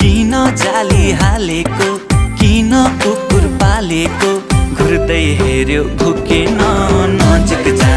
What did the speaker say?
किन जाली हालेको, किन कुकुर पालेको, घुर्दै हेर्यो भुकेन नजिक जा।